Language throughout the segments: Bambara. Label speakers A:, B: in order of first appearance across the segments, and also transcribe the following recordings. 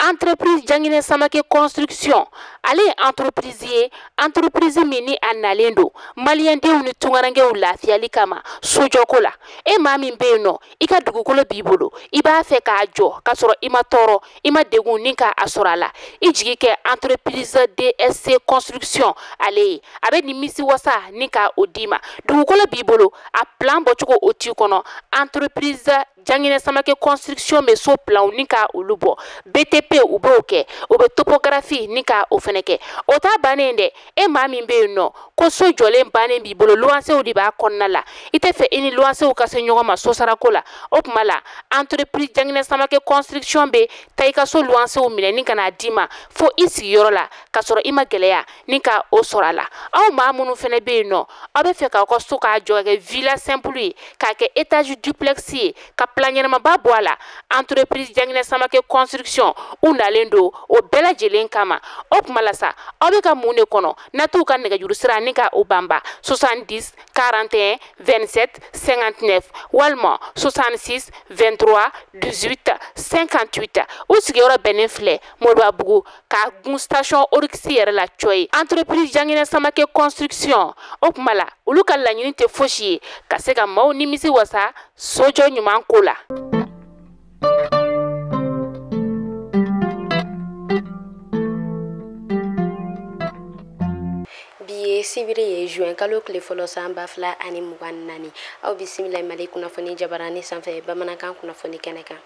A: Entreprise Janginɛ Samake Construction, ale ye entreprise ye, entreprise min ni a nalen don maliyɛndenw ni tunkarankew lafiyali kama sojɔko la. E maa min bɛ yen nɔ, i ka dugukolo b'i bolo, i b'a fɛ k'a jɔ k'a sɔrɔ i ma tɔɔrɔ, i ma degun ni k'a sɔrɔ a la, i jigi kɛ entreprise DSC Construction ale ye. A bɛ nimisi wasa ni ka o d'i ma. Dugukolo b'i bolo, a plan bɔcogo o t'i kɔnɔ, entreprise Janginɛ Samake Construction bɛ so planw ni ka olu bɔ. BTP u b'o kɛ, u bɛ topographie ni ka o fɛnɛ kɛ. O t'a bannen dɛ, e maa min bɛ yen nɔ ko so jɔlen bannen b'i bolo, luwansew de b'a kɔnɔna la, i tɛ fɛ i ni luwansew ka se ɲɔgɔn ma sosarako la, o tuma la entreprise Janginɛ Samake Construction bɛ taa i ka so luwansew minɛ ni ka n'a d'i ma fo i sigiyɔrɔ la, k'a sɔrɔ i ma gɛlɛya ni ka o sɔrɔ a la. Aw maa minnu fɛnɛ bɛ yen nɔ, aw bɛ fɛ k'aw ka so k'a jɔ ka kɛ villa simple ye, k'a kɛ étage duplex ye, ka plan ɲɛnamaba bɔ a la, entreprise Janginɛ Samake Construction u nalen don o bɛɛ lajɛlen kama. O tuma la sa, aw bɛ ka mun de kɔnɔ? Na t'u ka nɛgɛjuru sira ni ka o banba 70 41 27 59 walima 66 23 18 58. U sigiyɔrɔ bɛnnen filɛ Moribabugu ka gun station Oryx yɛrɛ la cɔ ye. Entreprise Janginɛ Samake Construction, o tuma la olu ka laɲini tɛ fosi ye ka se ka maaw nimisi wasa sojɔ ɲuman ko la.
B: Bi ye sibiri ye, juin kalo tile fɔlɔ san 2024. Aw bisimila Mali kunnafoni jabarani sanfɛ bamanankan kunnafoni kɛnɛ kan.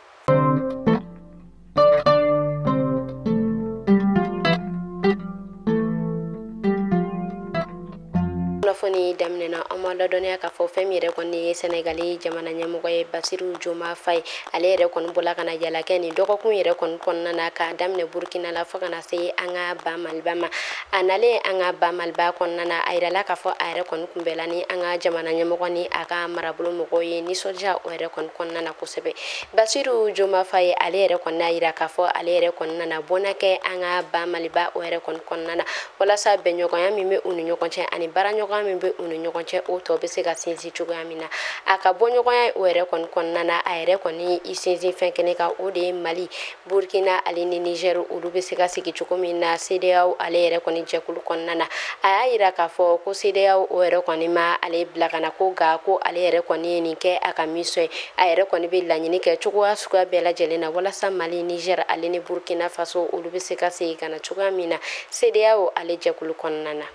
B: Kunnafoni daminɛna an ma ladɔnniya k'a fɔ fɛn min yɛrɛ kɔni ye Sɛnɛgali jamana ɲɛmɔgɔ ye Basiru Joma Faye, ale yɛrɛ kɔni bɔla ka na yala kɛ nin dɔgɔkun yɛrɛ kɔni kɔnɔna na k'a daminɛ Burukina la fo ka na se an ka ba Maliba ma. A nalen an ka ba Maliba kɔnɔna na, a yirala k'a fɔ a yɛrɛ kɔni kunbɛnla ni an ka jamana ɲɛmɔgɔ ni a ka marabolo mɔgɔw ye nisɔndiya o yɛrɛ kɔni kɔnɔna na kosɛbɛ. Basiru Joma Faye ale yɛrɛ kɔni y'a yira k'a fɔ ale yɛrɛ kɔni nana bɔnna kɛ an ka ba Maliba o yɛrɛ kɔni kɔnɔna na walasa bɛnɲɔgɔnya min bɛ u ni ɲɔgɔn cɛ ani baaraɲɔgɔnya min bɛ u ni ɲɔgɔn cɛ o tɔ bɛ se ka sinsin cogoya min na. A ka bɔɲɔgɔnya o yɛrɛ kɔni kɔnɔna na, a yɛrɛ kɔni i sinsin fɛn kelen kan, o de ye Mali, Burkina ale ni Niger olu bɛ se ka sigi cogo min na CEDEAO ale yɛrɛ kɔni jɛkulu kɔnɔna na. A y'a yira k'a fɔ ko CEDEAO o yɛrɛ kɔni ma ale bila ka na ko nka ko ale yɛrɛ kɔni ye nin kɛ a ka mission ye. A yɛrɛ kɔni bɛ laɲini kɛ cogoya suguya bɛɛ lajɛlen na walasa Mali, Niger ale ni Burkina Faso olu bɛ se ka segin ka na cogoya min na CEDEAO ale jɛkulu kɔnɔna na.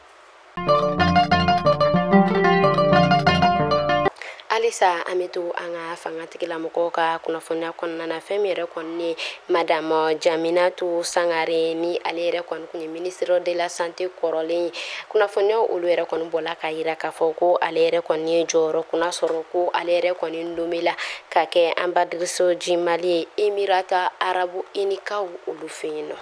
B: Halisa an bɛ to an ka fanga tigilamɔgɔw ka kunnafoniya kɔnɔna na. Fɛn min yɛrɛ kɔni ye Madame Jaminatu Sangare ni ale yɛrɛ kɔni kun ye ministre de la santé kɔrɔlen ye, kunnafoniyaw olu yɛrɛ kɔni bɔla k'a yira k'a fɔ ko ale yɛrɛ kɔni ye jɔyɔrɔ kunna sɔrɔ, ko ale yɛrɛ kɔni nomela ka kɛ ambassadrice du Mali ye Emirata Arabu Unikaw olu fɛ yen nɔ.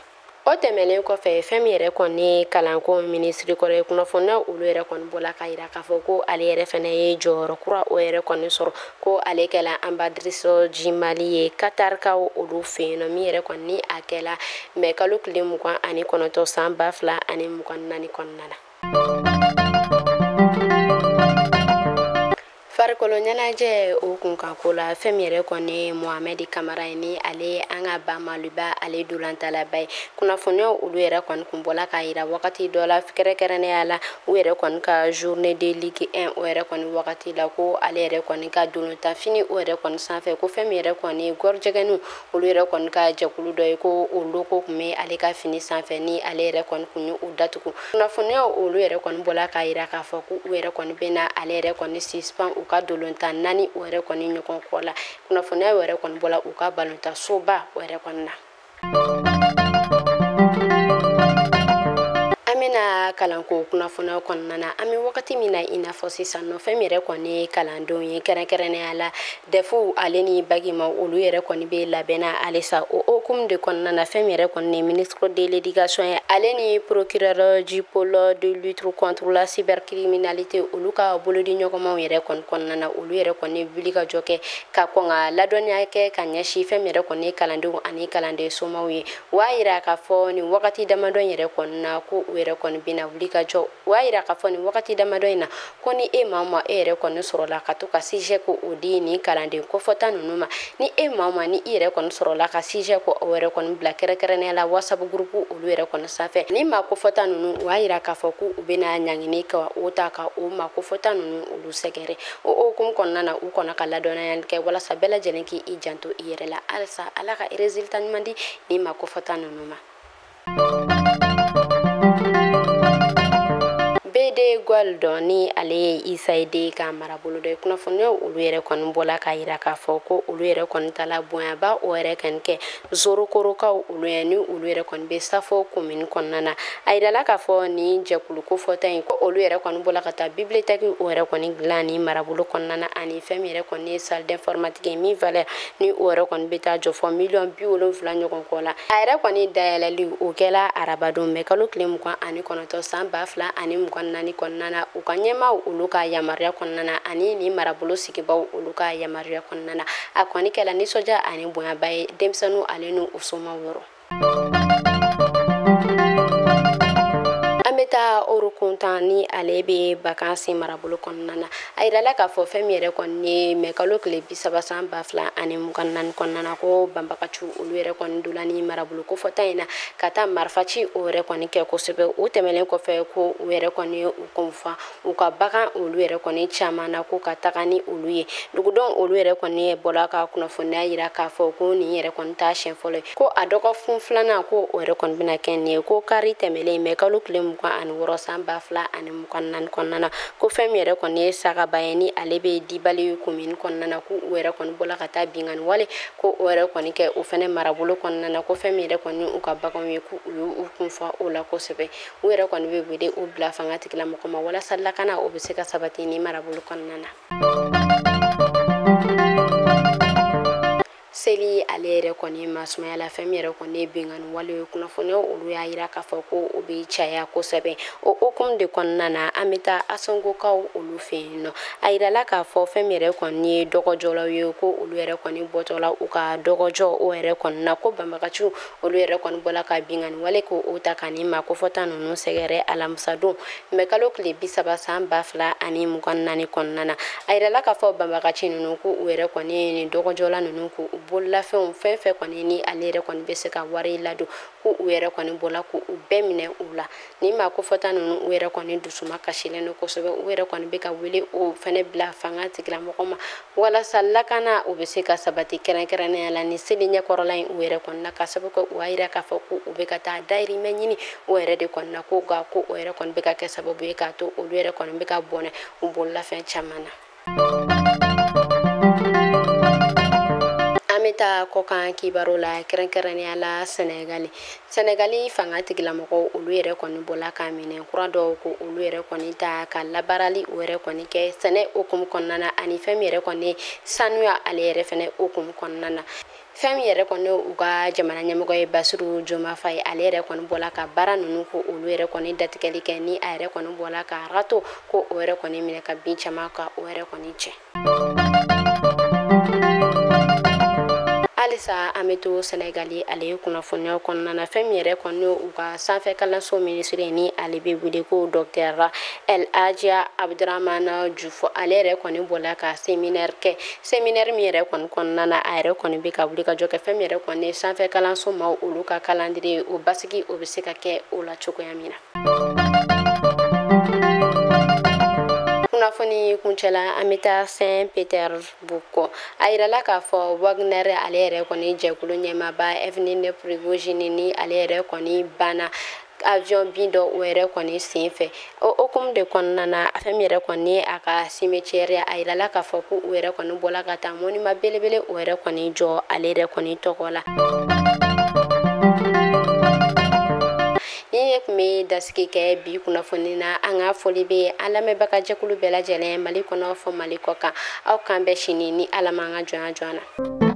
B: O tɛmɛnen kɔfɛ, fɛn min yɛrɛ kɔni ye kalanko minisiri kɔrɔ ye, kunnafoniyaw olu yɛrɛ kɔni bɔla k'a yira k'a fɔ ko ale yɛrɛ fɛnɛ ye jɔyɔrɔ kura o yɛrɛ kɔni sɔrɔ, ko ale kɛla ambassadrice du Mali ye Katarikaw olu fɛ yen nɔ, min yɛrɛ kɔni ni a kɛla mɛ kalo tile 29 san 2024 kɔnɔna na. Farikolo ɲɛnajɛ o kunkanko la, fɛn min yɛrɛ kɔni ye Mohamed Kamara ye ni ale ye an ka ba Maliba ale dolantalaba ye, kunnafoniyaw olu yɛrɛ kɔni kun bɔla k'a yira wagati dɔ la kɛrɛnkɛrɛnnenya la u yɛrɛ kɔni ka journée de Ligue 1 o yɛrɛ kɔni wagati la, ko ale yɛrɛ kɔni ka dolantanfini o yɛrɛ kɔni sanfɛ, ko fɛn min yɛrɛ kɔni ye gɔrɔjɛgɛninw olu yɛrɛ kɔni ka jɛkulu dɔ ye, ko o logo kun bɛ ale ka fini sanfɛ ni ale yɛrɛ kɔni kun ye o datugu. Kunnafoniyaw olu yɛrɛ kɔni bɔla k'a yira k'a fɔ ko u yɛrɛ kɔni bɛna ale yɛrɛ kɔni suspend u ka dolantan 4 o yɛrɛ kɔni ɲɔgɔn kɔ la. Kunnafoniya yɛrɛ kɔni bɔla u ka balontan soba o yɛrɛ kɔni na. An bɛna kalanko kunnafoniyaw kɔnɔna na. An bɛ wagati min na i n'a fɔ sisan nɔ, fɛn min yɛrɛ kɔni ye kalandenw ye kɛrɛnkɛrɛnnenya la dɛfu ale ni bagima olu yɛrɛ kɔni bɛ labɛn na halisa. O hokumu de kɔnɔna na, fɛn min yɛrɛ kɔni ye ministre de l'éducation ye ale ni procureur du pôle de lutte contre la cybercriminalité olu ka bolodi ɲɔgɔnmaw yɛrɛ kɔni kɔnɔna na, olu yɛrɛ kɔni wuli ka jɔ kɛ ka kɔn ka ladɔnniya kɛ ka ɲɛsin fɛn min yɛrɛ kɔni ye kalandenw ani kalanden somaw ye. U b'a yira k'a fɔ nin wagati damadɔ yɛrɛ kɔni na ko u yɛrɛ kɔni bɛna wuli ka jɔ. U b'a yira k'a fɔ nin wagati damadɔ in na ko ni e maa o maa e yɛrɛ kɔni sɔrɔla ka to ka sujet ko o di nin kalanden kofɔta ninnu ma, ni e maa o maa ni i yɛrɛ kɔni sɔrɔla ka sujet ko ko o yɛrɛ kɔni bila kɛrɛnkɛrɛnnenya la WhatsApp groupe olu yɛrɛ kɔni sanfɛ. Ni maa kofɔta ninnu u y'a yira k'a fɔ k'u bɛna ɲangini ka o ta ka o maa kofɔta ninnu olu sɛgɛrɛ. O hukumu kɔnɔna na u kɔnɔ ka ladɔnniyali kɛ walasa bɛɛ lajɛlen k'i janto i yɛrɛ la halisa Ala ka résultat ɲuman di ni maa kofɔta ninnu ma. BD Gold ni ale ye Isaide ka marabolo dɔ ye, kunnafoniyaw olu yɛrɛ kɔni bɔla k'a yira k'a fɔ ko olu yɛrɛ kɔni tala bonyaba o yɛrɛ kɔni kɛ Zorokorokaw olu ye ni olu yɛrɛ kɔni bɛ Safo commune kɔnɔna na. A yirala k'a fɔ nin jɛkulu kofɔta in ko olu yɛrɛ kɔni bɔla ka taa bibliothèque o yɛrɛ kɔni dilan ni marabolo kɔnɔna na, ani fɛn min yɛrɛ kɔni ye salle d'informatique ye min valeur ni o yɛrɛ kɔni bɛ taa jɔ fɔ miliyɔn 70 ɲɔgɔn kɔ la. A yɛrɛ kɔni dayɛlɛli o kɛla arabadon mɛ kalo tile 29 san 2024 kɔnɔna na, u ka ɲɛmaaw olu ka yamaruya kɔnɔna na ani ni marabolo sigibaw olu ka yamaruya kɔnɔna na. A kɔni kɛla nisɔndiya ani bonyaba ye denmisɛnninw ale n'u somaw yɔrɔ. An bɛ taa Orokuntan ni ale bɛ Bakansi marabolo kɔnɔna na. A yirala k'a fɔ fɛn min yɛrɛ kɔni ye mɛ kalo tile 30 san 2024 kɔnɔna na, ko banbagaciw olu yɛrɛ kɔni donna ni marabolo kofɔta in na ka taa marifaci o yɛrɛ kɔni kɛ kosɛbɛ. O tɛmɛnen kɔfɛ ko u yɛrɛ kɔni ye u kunfa u ka bagan olu yɛrɛ kɔni caman na ko ka taga ni olu ye. Dugudenw olu yɛrɛ kɔni bɔla ka kunnafoniya yira k'a fɔ ko nin yɛrɛ kɔni t'a siɲɛ fɔlɔ ye, ko a dɔgɔkun filanan ko o yɛrɛ kɔni bɛna kɛ nin ye, ko kari tɛmɛlen mɛ kalo tile 26 san 2024 kɔnɔna na, ko fɛn min yɛrɛ kɔni ye Sagaba ye ni ale bɛ Dibali commune kɔnɔna na, ko u yɛrɛ kɔni bɔla ka taa binkanni wale ko o yɛrɛ kɔni kɛ o fɛnɛ marabolo kɔnɔna na, ko fɛn min yɛrɛ kɔni u ka baganw ye ko u y'u kunfa o la kosɛbɛ. U yɛrɛ kɔni bɛ wele u bila fanga tigilamɔgɔ ma walasa lakana o bɛ se ka sabati ni marabolo kɔnɔna na. Seli ale yɛrɛ kɔni masumaya la, fɛn min yɛrɛ kɔni ye binkanni wale ye, kunnafoniyaw olu y'a yira k'a fɔ ko o bɛ caya kosɛbɛ. O hukumu de kɔnɔna na an bɛ taa Asɔngokaw olu fɛ yen nɔ. A yirala k'a fɔ fɛn min yɛrɛ kɔni ye dɔgɔjɔlaw ye, ko olu yɛrɛ kɔni bɔtɔla u ka dɔgɔjɔ o yɛrɛ kɔni na, ko banbagaciw olu yɛrɛ kɔni bɔla ka binkanni wale ko o ta ka nin maa kofɔta ninnu sɛgɛrɛ alamisadon mɛ kalo tile 30 san 2024 kɔnɔna na. A yirala k'a fɔ banbagaci ninnu ko u yɛrɛ kɔni ye nin dɔgɔjɔla ninnu k'u bololafɛnw fɛn fɛn kɔni ni ale yɛrɛ kɔni bɛ se ka wari ladon, ko u yɛrɛ kɔni bɔla k'u bɛɛ minɛ u la. Ni maa kofɔta ninnu u yɛrɛ kɔni dusuma kasilen don kosɛbɛ, u yɛrɛ kɔni bɛ ka wele o fɛnɛ bila fanga tigilamɔgɔ ma walasa lakana o bɛ se ka sabati kɛrɛnkɛrɛnnenya la ni seli ɲɛkɔrɔla in u yɛrɛ kɔni na, ka sababu kɛ u y'a yira k'a fɔ ko u bɛ ka taa dayirimɛ ɲini o yɛrɛ de kɔni na, ko nka ko o yɛrɛ kɔni bɛ ka kɛ sababu ye k'a to olu yɛrɛ kɔni bɛ ka bɔnɛ u bololafɛn caman na. An bɛ taa kɔkan kibaru la, kɛrɛnkɛrɛnnenya la Sɛnɛgali. Sɛnɛgali fanga tigilamɔgɔw olu yɛrɛ kɔni bɔla ka minɛn kura dɔw ko olu yɛrɛ kɔni ta ka labaarali o yɛrɛ kɔni kɛ sɛnɛ hukumu kɔnɔna na, ani fɛn min yɛrɛ kɔni sanuya ale yɛrɛ fɛnɛ hukumu kɔnɔna na. Fɛn min yɛrɛ kɔni u ka jamana ɲɛmɔgɔ ye Basiru Joma Faye, ale yɛrɛ kɔni bɔla ka baara ninnu ko olu yɛrɛ kɔni datigɛli kɛ, ni a yɛrɛ kɔni bɔla ka rato ko o yɛrɛ kɔni minɛ ka bin caman ka o yɛrɛ kɔni cɛ. Halisa an bɛ to Sɛnɛgali ale ye kunnafoniyaw kɔnɔna na, fɛn min yɛrɛ kɔni u ka sanfɛ kalanso minisiri ni ale bɛ wele ko Docteur El Hadji Abdramane Diouf, ale yɛrɛ kɔni bɔla ka séminaire kɛ. Séminaire min yɛrɛ kɔni kɔnɔna na a yɛrɛ kɔni bɛ ka wuli ka jɔ kɛ fɛn min yɛrɛ kɔni sanfɛ kalanso maaw olu ka calendrier o basigi o bɛ se ka kɛ o la cogoya min na. Kunnafoni kuncɛla an bɛ taa Saint-Pétersbourg. A yirala k'a fɔ Wagner ale yɛrɛ kɔni jɛkulu ɲɛmaaba Evgeny Prigojine ni ale yɛrɛ kɔni banna avion bin dɔ o yɛrɛ kɔni sen fɛ. O hukumu de kɔnɔna na fɛn min yɛrɛ kɔni a ka cimetière, a yirala k'a fɔ ko u yɛrɛ kɔni bɔla ka taa monument belebele o yɛrɛ kɔni jɔ ale yɛrɛ kɔni tɔgɔ la. Ni tun bɛ dasigi kɛ bi kunnafoni na, an ka foli bɛ an lamɛnbaga jɛkulu bɛɛ lajɛlen Mali kɔnɔ fɔ Mali kɔ kan. Aw kan bɛ sini ni Ala m'an ka jɔnya jɔ an na.